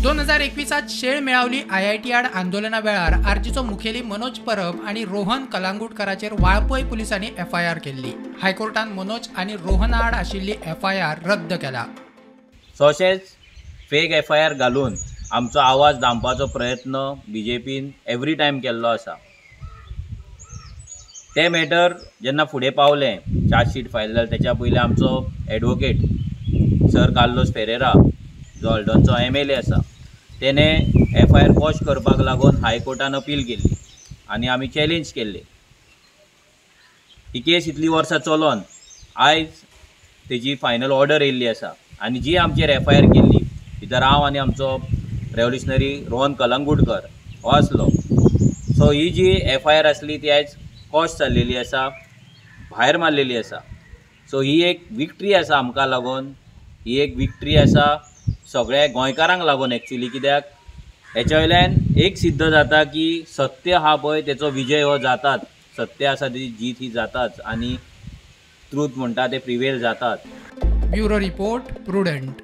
2021 शेळ Melauli IIT आड आंदोलना वेळार आरजीचो मुखेली मनोज परब आनी रोहन कलांगुटकराचेर वाळपय पुलिसांनी एफआयआर केल्ली. हायकोर्टान मनोज आनी रोहन आड आशिल्ली एफआयआर रद्द केला. तशेंच फेक एफआयआर घालून आमचो आवाज दामपाचो प्रयत्न बीजेपीन एवरी टायम केल्लो आसा. ते मॅटर जेन्ना फुडें पावलें, चार्जशीट फायल जालें, तेच्या पयलीं आमचो एडवोकेट सर कार्लोस फेरेरा जो हळदोणचो एमएलए आसा तेणे एफआयआर वॉश करपाक लागून हायकोर्टान अपील केल्ली आनी आमी चॅलेंज केल्ली. ही केस इतली वर्सां चलोन आयज तेजी फायनल ऑर्डर येयल्ली आसा आनी जी आमचेर एफआयआर केल्ली भितर हांव आनी आमचो रेवोल्युशनरी रोहन कलंगुटकर हो आसलो. सो ही जी एफआयआर आसली ती आयज कॉश जाल्लेली आसा, भायर मारलेली आसा. सो ही एक विक्ट्री आसा आमकां लागून, ही एक विक्ट्री आसा सगळ्या गोंयकारांक लागून एक्चुली. कित्याक हेच्या वयल्यान एक सिद्ध जाता की सत्य हा पळय तेचो विजय हो जाताच, सत्य आसा ती जीत ही जाताच आनी ट्रूथ म्हणटा ते प्रिवेल जातात. Bureau report, Prudent.